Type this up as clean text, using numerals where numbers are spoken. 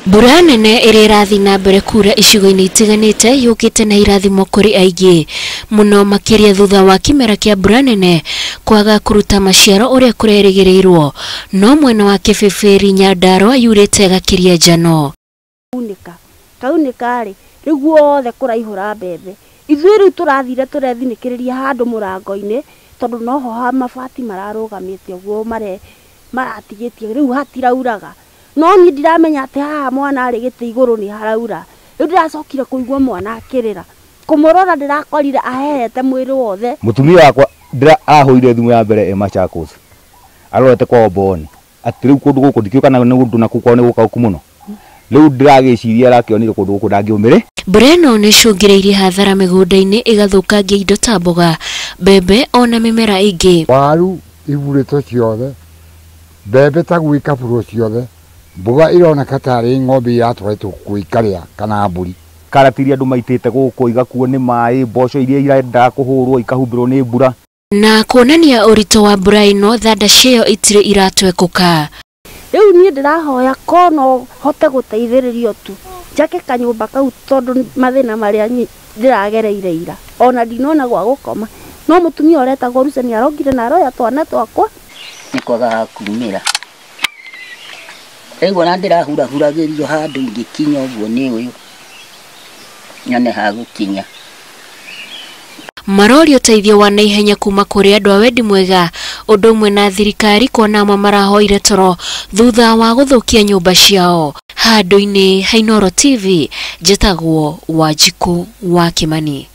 Mbura nene ĩrĩa ĩrathiĩ na mbere kura icigo-inĩ itiganĩte yũkĩte na irathimo kũrĩ aingĩ mũno makĩria thutha wa kĩmera kĩa mbura nene kwaga kũruta maciaro ũrĩa kũrerĩgĩrĩirwo. No mwena wa Kĩbĩbĩri Nyandarua yurĩte ĩgakĩria njano. Kaunĩka rĩ, rĩu guothe kũraihũra mbembe. Ithuĩ rĩu tũrathire tũrethinĩkĩrĩria handũ mũrango-inĩ tondũ noho mabati mararũgamĩte ũguo maratigĩtie rĩu hatirauraga. No niĩ ndiramenya atĩ haha mwana arĩ gĩtĩ igũrũ nĩ haraura. Rĩu ndĩracokire kũigua mwana akĩrĩra. Kũmũrora ndĩrakorire ahehete mwĩrĩ wothe. Mũtumia wakwa ahũrire thimũ ya mbere e Machakos. Arorete kwao Boni. Atĩ rĩu kũndũ gũkũ ndikĩũĩ kana nĩ ũndũ na kũu kwao nĩ gũkaũku mũno. Rĩu ndĩragĩciria arakĩonire kũndũ gũkũ ndangĩũmĩrĩ. Mbura ĩno nĩ ĩcũngĩrĩirie hathara mĩgũnda-inĩ ĩgathũkangia indo ta mboga, mbembe ona mĩmera ĩngĩ. Waru iburĩtwo ciothe, mbembe taguo ikaburwo ciothe, mboga ironeka tarĩ ng'ombe iratwaritwo kũu ikarĩa kana mbũri. Karati iria andũ maitĩte gũkũ igakuo nĩ maĩ, mboco iria irendaga kũhũrwo ikahumbĩrwo nĩ mbura. Na kuonania ũritũ wa mbura ĩno, thanda ciayo itirĩ iratwekũka. Rĩu niĩ ndĩrahoya ko no hote gũteithĩrĩrio tu njake kanyũmba kau tondũ mathĩna marĩa ndĩragereire ira ona ndinona gwa gũkoma. No mũtumia ũretagwo Ruce nĩ arokire na aroya twana twakwa. Nĩ kwagaga kumĩra. Rĩu ona ndĩrahurahuragĩrio handũ ingĩkinya ũguo nĩ ũyũ nyone ha gũkinya. Maroria ũteithio wa naihenya kuma kũrĩ andũ a wendi mwega ũndũ ũmwe na thirikari kuona amwe marahoire toro thutha wa gũthũkia nyũmba ciao. Handũ-inĩ ha Inooro TV, njĩtagwo Wanjikũ wa Kĩmani.